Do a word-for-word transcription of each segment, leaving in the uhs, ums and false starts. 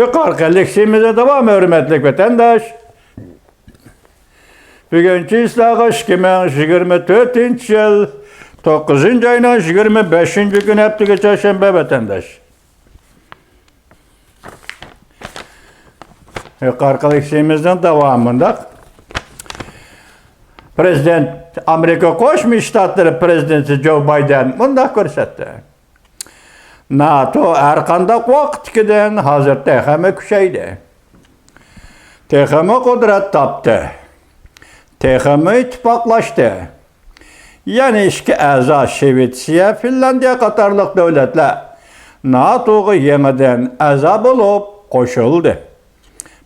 يۇقىرىقى لېكسىيىمىزنىڭ داۋامى، ھۆرمەتلىك ۋەتەنداش. بۈگۈن چىسلاغا ئىككى مىڭ يىگىرمە تۆتىنچى يىل توققۇزىنچى ئاينىڭ يىگىرمە بەشىنچى كۈنى، ھەپتىگە چارشەنبە، ۋەتەنداش. يۇقىرىقى لېكسىيىمىزنىڭ داۋامى مۇنداق. پرېزىدېنت، ئامېرىكا قوشما شتاتلىرى پرېزىدېنتى جو بايدېن مۇنداق كۆرسەتتى. ناتو ھەرقانداق ۋاقىتتىكىدىن ھازىر تېخىمۇ كۈچەيدى. تېخىمۇ قۇدرەت تاپتى. تېخىمۇ ئىتتىپاقلاشتى. يەنە ئىككى ئەزا شىۋېتسىيە، فىنلاندىيە قاتارلىق دۆلەتلەر ناتوغا يېڭىدىن ئەزا بولۇپ قوشۇلدى.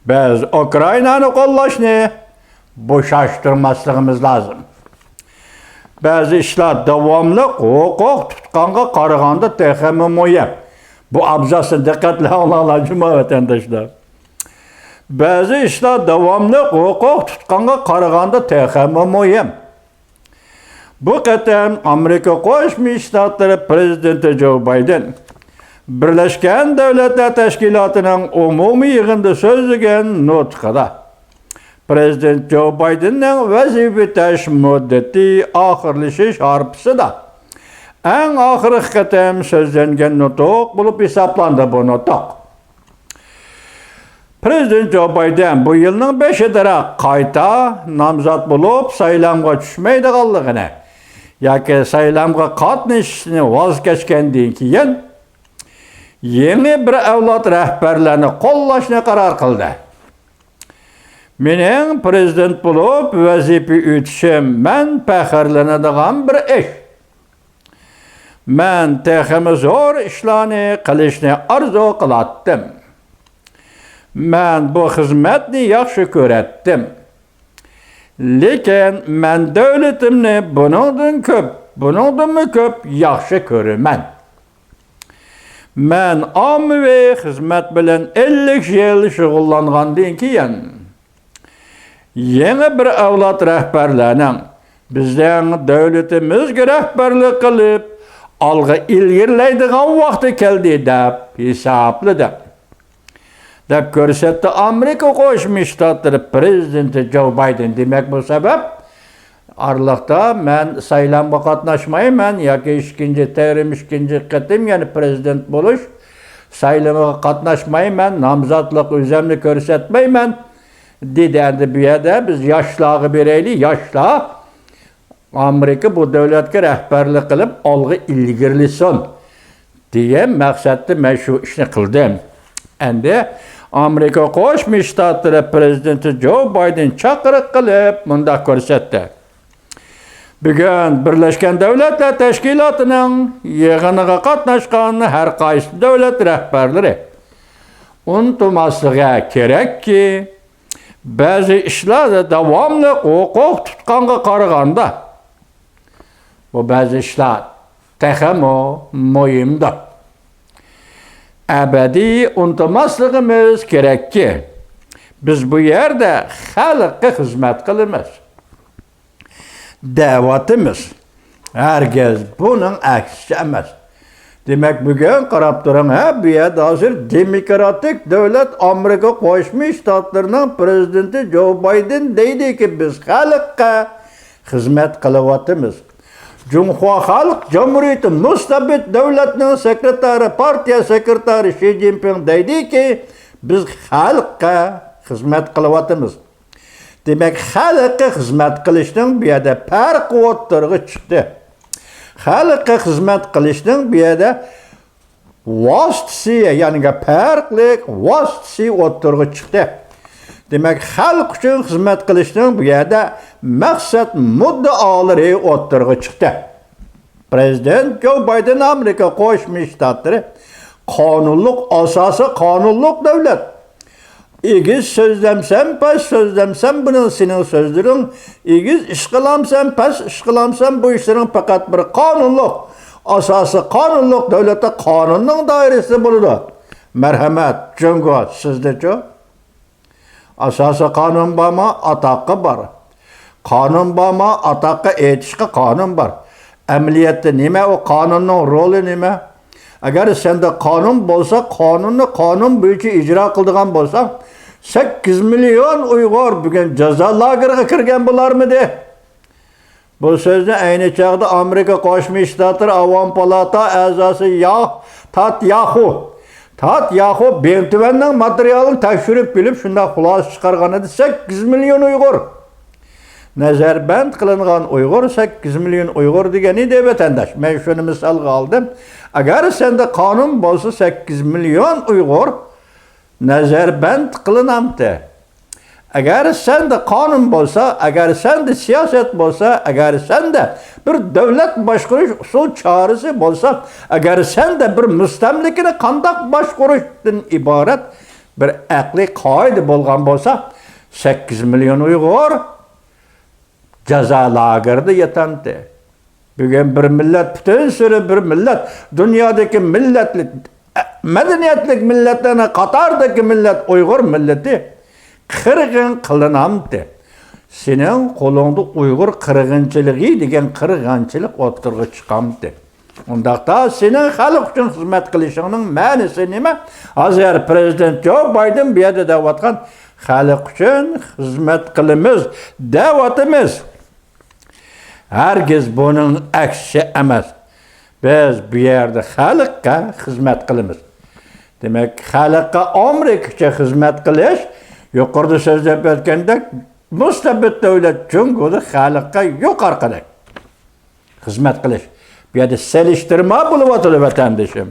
بىز ئۇكرائىنانى قوللاشنى بوشاشتۇرماسلىقىمىز لازىم. بەزى ئىشلار داۋاملىق ھوقۇق تۇتقانغا قارىغاندا تېخىمۇ مۇھىم. بۇ ئابزاسنى دىققەت بىلەن ئاڭلاڭلار، جۇما ۋەتەنداشلار. بەزى ئىشلار داۋاملىق ھوقۇق تۇتقانغا قارىغاندا تېخىمۇ مۇھىم. بۇ قېتىم ئامېرىكا قوشما شتاتلىرى پرېزىدېنتى جو بايدېن بىرلەشكەن دۆلەتلەر تەشكىلاتىنىڭ ئومۇمىي يىغىنىدا سۆزلىگەن نۇتقىدا، پرېزىدېنت جو بايدېننىڭ ۋەزىپە ئۆتەش مۇددىتى ئاخىرلىشىش ھارپىسىدا ئەڭ ئاخىرقى قېتىم سۆزلەنگەن نۇتۇق بولۇپ ھېسابلاندى بۇ نۇتۇق. پرېزىدېنت جو بايدېن بۇ يىلنىڭ بېشىدىراق قايتا نامزات بولۇپ سايلامغا چۈشمەيدىغانلىقىنى ياكى سايلامغا قاتنىشىشنى ۋاز كەچكەندىن كېيىن، يېڭى بىر ئەۋلاد رەھبەرلەرنى قوللاشنى قارار قىلدى. مېنىڭ پرېزىدېنت بولۇپ ۋەزىپە ئۆتىشىم مەن پەخىرلىنىدىغان بىر ئىش. مەن تېخىمۇ زور ئىشلارنى قىلىشنى ئارزۇ قىلاتتىم. مەن بۇ خىزمەتنى ياخشى كۆرەتتىم. لېكىن مەن دۆلىتىمنى بۇنىڭدىن كۆپ، بۇنىڭدىنمۇ كۆپ ياخشى كۆرىمەن. مەن ئاممىۋى خىزمەت بىلەن ئەللىك يىل شۇغۇللانغاندىن كېيىن، يېڭى بىر ئەۋلاد رەھبەرلەرنىڭ بىزنىڭ دۆلىتىمىزگە رەھبەرلىك قىلىپ، ئالغا ئىلگىرىلەيدىغان ۋاقتى كەلدى دەپ ھېسابلىدىم، دەپ كۆرسەتتى ئامېرىكا قوشما شتاتلىرى پرېزىدېنتى جو بايدېن. دېمەك، بۇ سەۋەب ئارىلىقتا مەن سايلامغا قاتناشمايمەن ياكى ئىككىنچى تەۋرىم، ئىككىنچى قېتىم يەنە پرېزىدېنت بولۇش سايلىمىغا قاتناشمايمەن، نامزاتلىق ئۆزۈمنى كۆرسەتمەيمەن، دېدى. ئەمدى بۇ يەردە بىز ياشلارغا بېرەيلى، ياشلار ئامېرىكا بۇ دۆلەتكە رەھبەرلىك قىلىپ ئالغا ئىلگىرىلىسۇن دېگەن مەقسەتتە مەن شۇ ئىشنى قىلدىم. ئەمدى ئامېرىكا قوشما شتاتلىرى پرېزىدېنتى جو بايدېن چاقىرىق قىلىپ مۇنداق كۆرسەتتى. بۈگۈن بىرلەشكەن دۆلەتلەر تەشكىلاتىنىڭ يىغىنىغا قاتناشقان ھەر قايسى دۆلەت رەھبەرلىرى ئۇنتۇماسلىقى كېرەككى، بەزى ئىشلاردا داۋاملىق ھوقۇق تۇتقانغا قارىغاندا، بۇ بەزى ئىشلار تېخىمۇ مۇھىمدۇر. ئەبەدىي ئۇنتۇماسلىقىمىز كېرەككى، بىز بۇ يەردە خەلققە خىزمەت قىلىمىز، دەۋاتىمىز. ھەرگىز بۇنىڭ ئەكسىچە ئەمەس. دېمەك، بۈگۈن قاراپ تۇرۇڭ، ھە، بۇ يەردە ھازىر دېموكراتىك دۆلەت ئامېرىكا قوشما شتاتلىرىنىڭ پرېزىدېنتى جو بايدېن دەيدىكى، بىز خەلققە خىزمەت قىلىۋاتىمىز. جۇڭخۇا خەلق جۇمھۇرىيىتى مۇستەبىت دۆلەتنىڭ سېكرېتارى، پارتىيە سېكرېتارى شى جىنپىڭ دەيدىكى، بىز خەلققە خىزمەت قىلىۋاتىمىز. دېمەك، خەلققە خىزمەت قىلىشنىڭ بۇ يەردە پەرقى ئوتتۇرىغا چىقتى. خەلققە خىزمەت قىلىشنىڭ بۇ يەردە ۋاسىتىسى، يەنى پەرقلىق ۋاسىتىسى ئوتتۇرىغا چىقتى. دېمەك، خەلق ئۈچۈن خىزمەت قىلىشنىڭ بۇ يەردە مەقسەت مۇددىئالىرى ئوتتۇرىغا چىقتى. پرېزىدېنت جو بايدېن، ئامېرىكا قوشما شتاتلىرى قانۇنلۇق، ئاساسىي قانۇنلۇق دۆلەت. ئېگىز سۆزلەمسەن، پەس سۆزلەمسەن، بۇنىڭ سېنىڭ سۆزلىرىڭ. ئېگىز ئىش قىلامسەن، پەس ئىش قىلامسەن، بۇ ئىشلىرىڭ پەقەت بىر قانۇنلۇق، ئاساسىي قانۇنلۇق دۆلەتتە قانۇننىڭ دائىرىسىدە بولىدۇ. مەرھەمەت، جۇڭگو، سىزدىچۇ؟ ئاساسىي قانۇن بارمۇ؟ ئاتاققا بار. قانۇن بارمۇ؟ ئاتاققا ئېيتىشقا قانۇن بار. ئەمەلىيەتتە نېمە ئۇ قانۇننىڭ رولى نېمە؟ ئەگەر سەندە قانۇن بولسا، قانۇننى قانۇن بويىچە ئىجرا قىلىدىغان بولساڭ، سەككىز مىليون ئۇيغۇر بۈگۈن جازا لاگېرىغا كىرگەن بولارمىدى؟ بۇ سۆزنى ئەينى چاغدا ئامېرىكا قوشما شتاتلىرى ئاۋام پالاتا ئەزاسى يا-، تات ياخۇ، تات ياخۇ بىڭتۈەننىڭ ماتېرىيالىنى تەكشۈرۈپ كېلىپ، شۇنداق خۇلاسە چىقارغان ئىدى، سەككىز مىليون ئۇيغۇر. نەزەربەند قىلىنغان ئۇيغۇر، سەككىز مىليون ئۇيغۇر دېگەن ئىدى، ۋەتەنداش. مەن شۇنى مىسالغا ئالدىم. ئەگەر سەندە قانۇن بولسا، سەككىز مىليون ئۇيغۇر نەزەربەند قىلىنامتى. ئەگەر سەندە قانۇن بولسا، ئەگەر سەندە سىياسەت بولسا، ئەگەر سەندە بىر دۆلەت باشقۇرۇش ئۇسۇل چارىسى بولسا، ئەگەر سەندە بىر مۇستەملىكىنى قانداق باشقۇرۇشتىن ئىبارەت بىر ئەقلىي قائىدە بولغان بولسا، سەككىز مىليون ئۇيغۇر جازا لاگېرىدا ياتامتى. بۈگۈن بىر مىللەت، پۈتۈن سۈرى بىر مىللەت، دۇنيادىكى مىللەتلىك، مەدەنىيەتلىك مىللەتلەرنىڭ قاتارىدىكى مىللەت ئۇيغۇر مىللىتى قىرغىن قىلىنامتى. سېنىڭ قولۇڭدا ئۇيغۇر قىرغىنچىلىقى دېگەن قىرغىنچىلىق ئوتتۇرىغا چىقامتى. ئۇنداقتا سېنىڭ خەلق ئۈچۈن خىزمەت قىلىشىڭنىڭ مەنىسى نېمە؟ ھازىر پىرېزىدېنت جو بايدېن بۇ يەردە دەۋاتقان، خەلق ئۈچۈن خىزمەت قىلىمىز دەۋاتىمىز. ھەرگىز بۇنىڭ ئەكسى ئەمەس. بىز بۇ يەردە خەلققە خىزمەت قىلىمىز. دېمەك، خەلققە ئامېرىكىچە خىزمەت قىلىش، يۇقىرىدا سۆزلەپ ئۆتكەندەك، مۇستەبىت دۆلەت جۇڭگودا خەلققە يۇقىرىقىدەك خىزمەت قىلىش. بۇ يەردە سېلىشتۇرما بولۇۋاتىدۇ، ۋەتەندىشىم.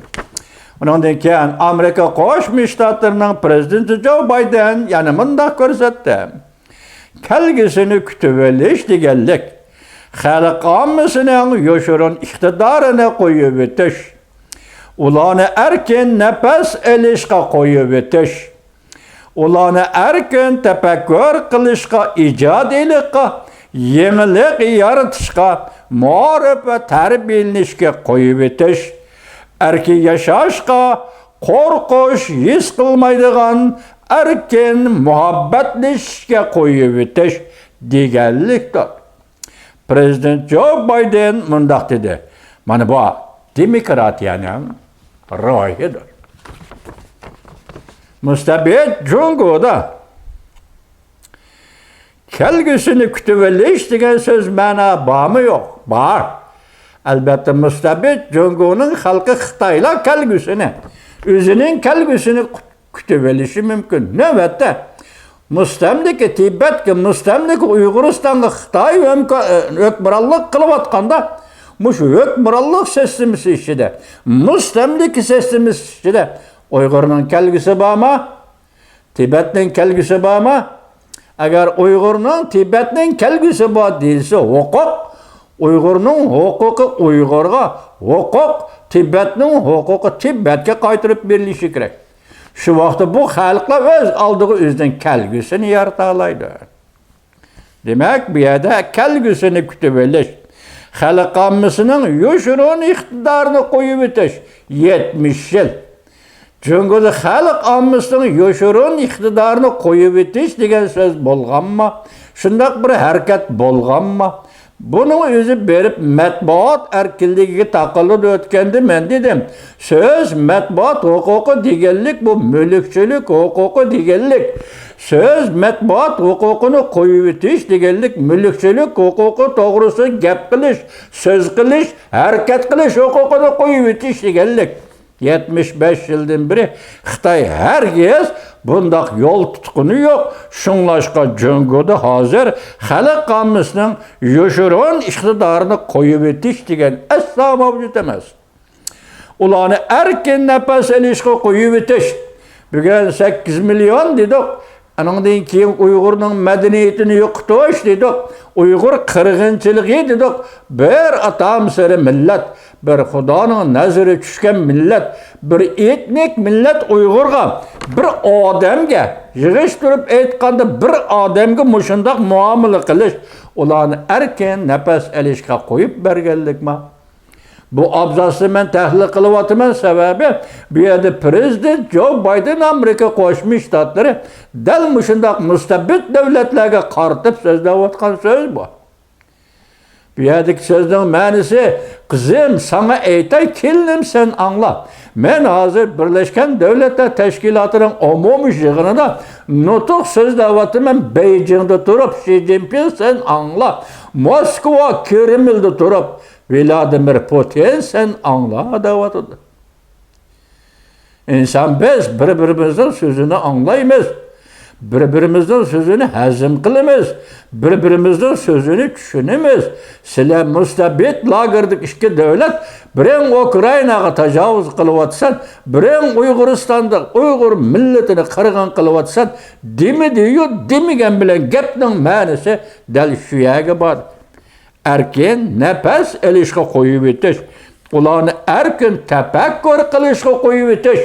ئۇنىڭدىن كېيىن ئامېرىكا قوشما شتاتلىرىنىڭ پىرېزىدېنتى جو بايدېن يەنە مۇنداق كۆرسەتتى. كەلگۈسىنى كۈتۈۋېلىش دېگەنلىك، خەلق ئاممىسىنىڭ يوشۇرۇن ئىقتىدارىنى قويۇۋېتىش، ئۇلارنى ئەركىن نەپەس ئېلىشقا قويۇۋېتىش، ئۇلارنى ئەركىن تەپەككۇر قىلىشقا، ئىجادىيلىققا، يېڭىلىق يارىتىشقا، مائارىپ ۋە تەربىيەلىنىشكە قويۇۋېتىش، ئەركىن ياشاشقا قورقۇش ھېس قىلمايدىغان ئەركىن مۇھەببەتلىشىشكە قويۇۋېتىش دېگەنلىكتۇر. پىرېزىدېنت جو بايدېن مۇنداق دېدى، مانا بۇ دېموكراتىيەنىڭ روھىدۇر. مۇستەبىت جۇڭگودا كەلگۈسىنى كۈتۈۋېلىش دېگەن سۆز مەنا بارمۇ يوق؟ بار. ئەلبەتتە، مۇستەبىت جۇڭگونىڭ خەلقى خىتايلار كەلگۈسىنى، ئۆزىنىڭ كەلگۈسىنى كۈتۈۋېلىشى مۇمكىن. نۆۋەتتە، مۇستەملىكە تىبەتكە، مۇستەملىكە ئۇيغۇرىستانغا خىتاي ھۆمكا-، ھۆكمرانلىق قىلىۋاتقاندا، مۇشۇ ھۆكمرانلىق سىستېمىسى ئىچىدە، مۇستەملىكە سىستېمىسى ئىچىدە ئۇيغۇرنىڭ كەلگۈسى بارمۇ؟ تىبەتنىڭ كەلگۈسى بارمۇ؟ ئەگەر ئۇيغۇرنىڭ، تىبەتنىڭ كەلگۈسى بار دېيىلسە، ھوقۇق، ئۇيغۇرنىڭ ھوقۇقى ئۇيغۇرغا، ھوقۇق، تىبەتنىڭ ھوقۇقى تىبەتكە قايتۇرۇپ بېرىلىشى كېرەك. شۇ ۋاقىتتا بۇ خەلقلەر ئۆز ئالدىغا ئۆزىنىڭ كەلگۈسىنى يارىتالايدۇ. دېمەك، بۇ يەردە كەلگۈسىنى كۈتۈۋېلىش، خەلق ئاممىسىنىڭ يوشۇرۇن ئىقتىدارىنى قويۇۋېتىش، يەتمىش يىل. جۇڭگودا خەلق ئاممىسىنىڭ يوشۇرۇن ئىقتىدارىنى قويۇۋېتىش دېگەن سۆز بولغانمۇ؟ شۇنداق بىر ھەرىكەت بولغانمۇ؟ بۇنىڭ ئۆزى بېرىپ مەتبۇئات ئەركىنلىكىگە تاقىلىدۇ. ئۆتكەندە مەن دېدىم، سۆز، مەتبۇئات ھوقۇقى دېگەنلىك بۇ مۈلۈكچىلىك ھوقۇقى دېگەنلىك. سۆز، مەتبۇئات ھوقۇقىنى قويۇۋېتىش دېگەنلىك مۈلۈكچىلىك ھوقۇقى توغرىسىدا گەپ قىلىش، سۆز قىلىش، ھەرىكەت قىلىش ھوقۇقىنى قويۇۋېتىش دېگەنلىك. يەتمىش بەش يىلدىن بېرى خىتاي ھەرگىز بۇنداق يول تۇتقىنى يوق. شۇڭلاشقا جۇڭگودا ھازىر خەلق ئاممىسىنىڭ يوشۇرۇن ئىقتىدارىنى قويۇۋېتىش دېگەن ئەسلا مەۋجۇت ئەمەس. ئۇلارنى ئەركىن نەپەس ئېلىشقا قويۇۋېتىش. بۈگۈن سەككىز مىليون دېدۇق. ئانىڭدىن كېيىن ئۇيغۇرنىڭ مەدەنىيىتىنى يوقىتىش دېدۇق، ئۇيغۇر قىرغىنچىلىقى دېدۇق. بىر ئاتام سېرى مىللەت، بىر خۇدانىڭ نەزىرى چۈشكەن مىللەت، بىر ئېتنىك مىللەت ئۇيغۇرغا، بىر ئادەمگە، يىغىشتۇرۇپ ئېيتقاندا، بىر ئادەمگە مۇشۇنداق مۇئامىلە قىلىش، ئۇلارنى ئەركىن نەپەس ئېلىشقا قويۇپ بەرگەنلىكما؟ بۇ ئابزاسنى مەن تەھلىل قىلىۋاتىمەن، سەۋەبى بۇ يەردە پىرېزىدېنت جو بايدېن، ئامېرىكا قوشما شتاتلىرى دەل مۇشۇنداق مۇستەبىت دۆلەتلەرگە قارىتىپ سۆزلەۋاتقان سۆز بۇ. بۇ يەردىكى سۆزنىڭ مەنىسى، قىزىم، ساڭا ئېيتاي، كېلىنىم، سەن ئاڭلا. مەن ھازىر بىرلەشكەن دۆلەتلەر تەشكىلاتىنىڭ ئومۇمىي يىغىنىدا نۇتۇق سۆزلەۋاتىمەن. بېيجىڭدا تۇرۇپ، شى جىنپىڭ، سەن ئاڭلا. موسكۋا، كرېملدا تۇرۇپ، ۋلادىمىر پۇتىن، سەن ئاڭلا، دەۋاتىدۇ. ئىنسان بىز بىر-بىرىمىزنىڭ سۆزىنى ئاڭلايمىز، بىر-بىرىمىزنىڭ سۆزىنى ھەزىم قىلىمىز، بىر-بىرىمىزنىڭ سۆزىنى چۈشىنىمىز. سىلەر مۇستەبىت لاگېردىكى ئىككى دۆلەت، بىرىڭ ئۇكرائىناغا تاجاۋۇز قىلىۋاتىسەن، بىرىڭ ئۇيغۇرىستاندا ئۇيغۇر مىللىتىنى قىرغىن قىلىۋاتىسەن، دېمىدىيۇ، دېمىگەن بىلەن گەپنىڭ مەنىسى دەل شۇ يەرگە بار. ئەركىن نەپەس ئېلىشقا قويۇۋېتىش، ئۇلارنى ئەركىن تەپەككۇر قىلىشقا قويۇۋېتىش.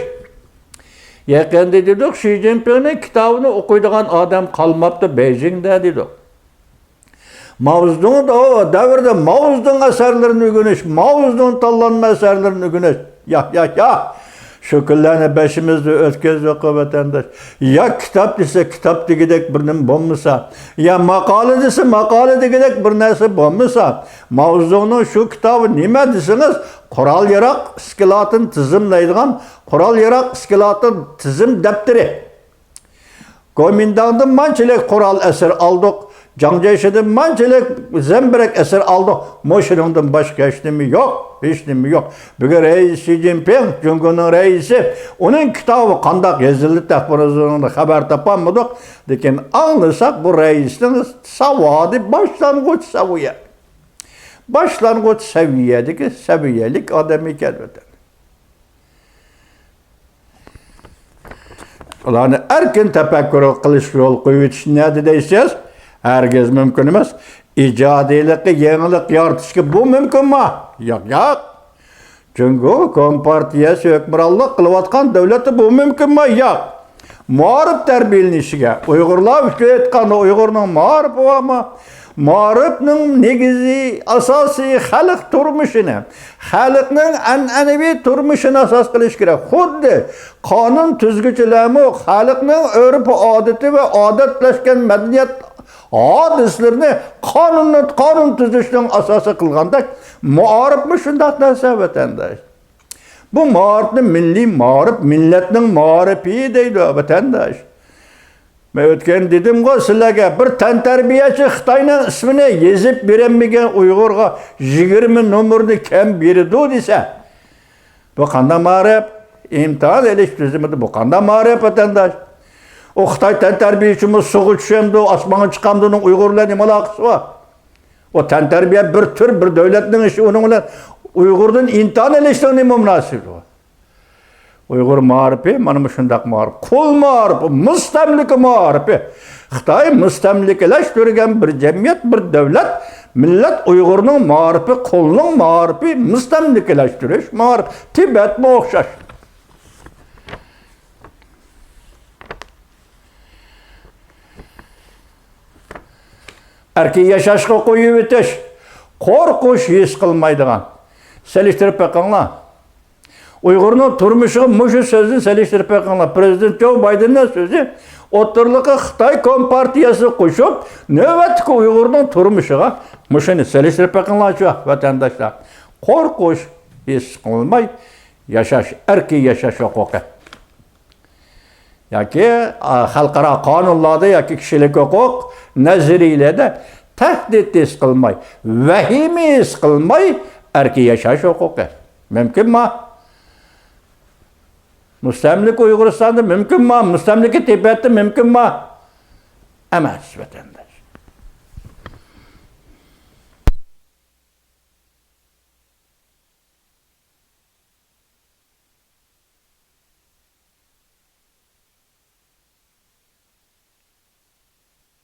يېقىندا دېدۇق، شى جىنپىڭنىڭ كىتابىنى ئوقۇيدىغان ئادەم قالماپتۇ بېيجىڭدە دېدۇق. ماۋزېدۇڭ دەۋرىدە ماۋزېدۇڭ ئەسەرلىرىنى ئۆگىنىش، ماۋزېدۇڭ تاللانما ئەسەرلىرىنى ئۆگىنىش. ياق، ياق، ياق. شۇ كۈنلەرنى بېشىمىزدىن ئۆتكۈزدۇق، ۋەتەنداش. يا كىتاب دېسە، كىتاب دېگۈدەك بىر نېمە بولمىسا، يا ماقالە دېسە، ماقالە دېگۈدەك بىر نەرسە بولمىسا، ماۋزېدۇڭنىڭ شۇ كىتابى نېمە دېسىڭىز، قورال-ياراغ ئىسكىلاتىنى تىزىملەيدىغان، قورال-ياراغ ئىسكىلاتى تىزىم دەپتىرى. گومىنداڭدىن مانچىلىك قورال ئەسىر ئالدۇق، جاڭجيېشىدىن مانچىلىك زەمبىرەك ئەسىر ئالدۇق، مۇشۇنىڭدىن باشقا ھېچنېمە يوق، ھېچنېمە يوق. بۈگۈن رەئىس شى جىنپىڭ، جۇڭگونىڭ رەئىسى، ئۇنىڭ كىتابى قانداق يېزىلدى، تەخەببۇرۇزنىڭ خەۋەر تاپالمىدۇق. لېكىن ئاڭلىساق، بۇ رەئىسنىڭ ساۋادى باشلانغۇچ سەۋىيە. باشلانغۇچ سەۋىيەدىكى سەۋىيەلىك ئادەم ئىكەن، ۋەتەن. ئۇلارنى ئەركىن تەپەككۇر قىلىشقا يول قويۇۋېتىش نەدە دەيسىز؟ ھەرگىز مۇمكىن ئەمەس. ئىجادىيلىققا يېڭىلىق يارىتىشقا بۇ مۇمكىنمۇ؟ ياق، ياق. جۇڭگو كومپارتىيەسى ھۆكۈمرانلىق قىلىۋاتقان دۆلەتتە بۇ مۇمكىنمۇ؟ ياق. مائارىپ تەربىيەلىنىشىگە، ئۇيغۇرلار ئۈچۈن ئېيتقاندا، ئۇيغۇرنىڭ مائارىپى بارمۇ؟ مائارىپنىڭ نېگىزى، ئاساسى خەلق تۇرمۇشىنى، خەلقنىڭ ئەنئەنىۋى تۇرمۇشىنى ئاساس قىلىش كېرەك. خۇددى قانۇن تۈزگۈچىلەرمۇ خەلقنىڭ ئۆرپ-ئادىتى ۋە ئادەتلەشكەن مەدەنىيەت ھادىسىلىرىنى قانۇننى، قانۇن تۈزۈشنىڭ ئاساسى قىلغاندەك، مائارىپمۇ شۇنداق نەرسە، ۋەتەنداش. بۇ مائارىپنى مىللىي مائارىپ، مىللەتنىڭ مائارىپى دەيدۇ، ۋەتەنداش. مەن ئۆتكەن دېدىمغۇ سىلەرگە، بىر تەنتەربىيەچى خىتاينىڭ ئىسمىنى يېزىپ بېرەلمىگەن ئۇيغۇرغا يىگىرمە نومۇرنى كەم بېرىدۇ دېسە، بۇ قانداق مائارىپ؟ ئىمتىھان ئېلىش تۈزۈمىدە بۇ قانداق مائارىپ، ۋەتەنداش؟ ئۇ خىتاي تەنتەربىيەچىمۇ سۇغا چۈشەمدۇ، ئاسمانغا چىقامدۇنىڭ ئۇيغۇر بىلەن نېمە ئالاقىسى بار؟ ئۇ تەنتەربىيە بىر تۈر، بىر دۆلەتنىڭ ئىشى، ئۇنىڭ بىلەن ئۇيغۇردىن ئىمتىھان ئېلىشنىڭ نېمە مۇناسىۋىتى بار؟ ئۇيغۇر مائارىپى مانا مۇشۇنداق مائارىپ. قۇل مائارىپى، مۇستەملىكە مائارىپى. خىتاي مۇستەملىكىلەشتۈرگەن بىر جەمئىيەت، بىر دۆلەت، مىللەت ئۇيغۇرنىڭ مائارىپى، قۇلنىڭ مائارىپى، مۇستەملىكىلەشتۈرۈش مائارىپى. تىبەتمۇ ئوخشاش. ئەركىن ياشاشقا قويۇۋېتىش، قورقۇش ھېس قىلمايدىغان. سېلىشتۇرۇپ بېقىڭلار. ئۇيغۇرنىڭ تۇرمۇشىغا مۇشۇ سۆزنى سېلىشتۇرۇپ بېقىڭلار. پىرېزىدېنت جو بايدېننىڭ سۆزى، ئوتتۇرىلىققا خىتاي كومپارتىيەسىنى قوشۇپ، نۆۋەتتىكى ئۇيغۇرنىڭ تۇرمۇشىغا مۇشۇنى سېلىشتۇرۇپ بېقىڭلارچۇ، ۋەتەنداشلار. قورقۇش ھېس قىلماي ياشاش، ئەركىن ياشاش ھوقۇقى. ياكى، ئا، خەلقئارا قانۇنلاردا ياكى كىشىلىك ھوقۇق نەزەرىيىلەردە تەھدىت ھېس قىلماي، ۋەھىمە ھېس قىلماي ئەركىن ياشاش ھوقۇقى. مۇمكىنما؟ مۇستەملىكە ئۇيغۇرىستاندا مۇمكىنما؟ مۇستەملىكە تىبەتتە مۇمكىنما؟ ئەمەس، ۋەتەنداش.